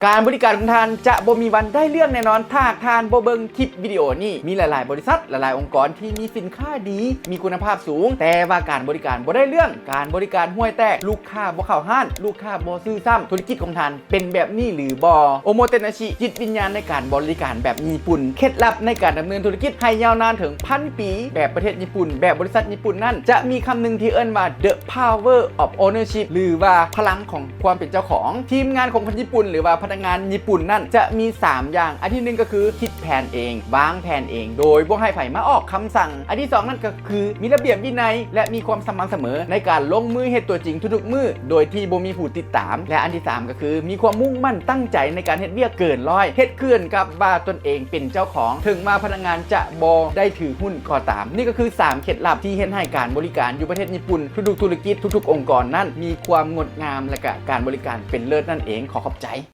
ການບໍລິການຂອງທ່ານຈະບໍ່ມີວັນໄດ້ເລື່ອງແນ່ນອນ ຖ້າຫາກທ່ານບໍ່ເບິ່ງຄລິບວິດີໂອນີ້. ມີຫຼາຍໆບໍລິສັດ, ຫຼາຍໆອົງກອນທີ່ມີສິນຄ້າດີ, ມີຄຸນນະພາບສູງ, ແຕ່ວ່າການບໍລິການບໍ່ໄດ້ເລື່ອງ, ການບໍລິການຫ່ວຍແຕກ, ລູກຄ້າບໍ່ເຂົ້າຮ້ານ, ລູກຄ້າບໍ່ຊື້ຊ້ຳ. ທຸລະກິດຂອງທ່ານເປັນແບບນີ້ຫຼືບໍ່? ໂອໂມເຕນາຊິ, ຈິດວິນຍານໃນການບໍລິການແບບຍີ່ປຸ່ນ. ເຄັດລັບໃນການດຳເນີນທຸລະກິດໃຫ້ຍາວນານເຖິງພັນປີ ແບບປະເທດຍີ່ປຸ່ນ, ແບບບໍລິສັດຍີ່ປຸ່ນນັ້ນ ຈະມີຄຳໜຶ່ງທີ່ເອີ້ນວ່າ The Power of Ownership ຫຼືວ່າພະລັງຂອງ ຄວາມເປັນເຈົ້າຂອງ. ທີມງານຂອງຄົນຍີ່ປຸ່ນ ຫຼືວ່າພະນັກງານຍີ່ປຸ່ນນັ້ນ ຈະມີສາມຢ່າງ. ອັນທີໜຶ່ງກໍຄືຄິດແຜນເອງ, ວາງແຜນເອງ ໂດຍບໍ່ໃຫ້ໃຜມາອອກຄຳສັ່ງ. ອັນທີສອງນັ້ນກໍຄືມີລະບຽບວິໄນ ແລະ ມີຄວາມສະໝ່ຳສະເໝີໃນການລົງມືເຮັດຕົວຈິງທຸກໆມື້ ໂດຍທີ່ບໍ່ມີຜູ້ຕິດຕາມ. ແລະ ອັນທີສາມກໍຄືມີຄວາມມຸ່ງໝັ້ນຕັ້ງໃຈໃນການເຮັດວຽກເກີນຮ້ອຍ, ເຮັດຄືນກັບວ່າຕົນເອງເປັນເຈົ້າຂອງ, ເຖິງວ່າພະນັກງານຈະບໍ່ໄດ້ຖືຫຸ້ນກໍຕາມ. ນີ້ກໍຄືສາມເຄັດລັບທີ່ເຮັດໃຫ້ການບໍລິການຢູ່ປະເທດຍີ່ປຸ່ນ ທຸກໆທຸລະກິດ ທຸກໆອົງກອນນັ້ນ ມີຄວາມງົດງາມ ແລະກະການບໍລິການເປັນເລີດນັ້ນເອງ. ຂໍຂອບໃຈ.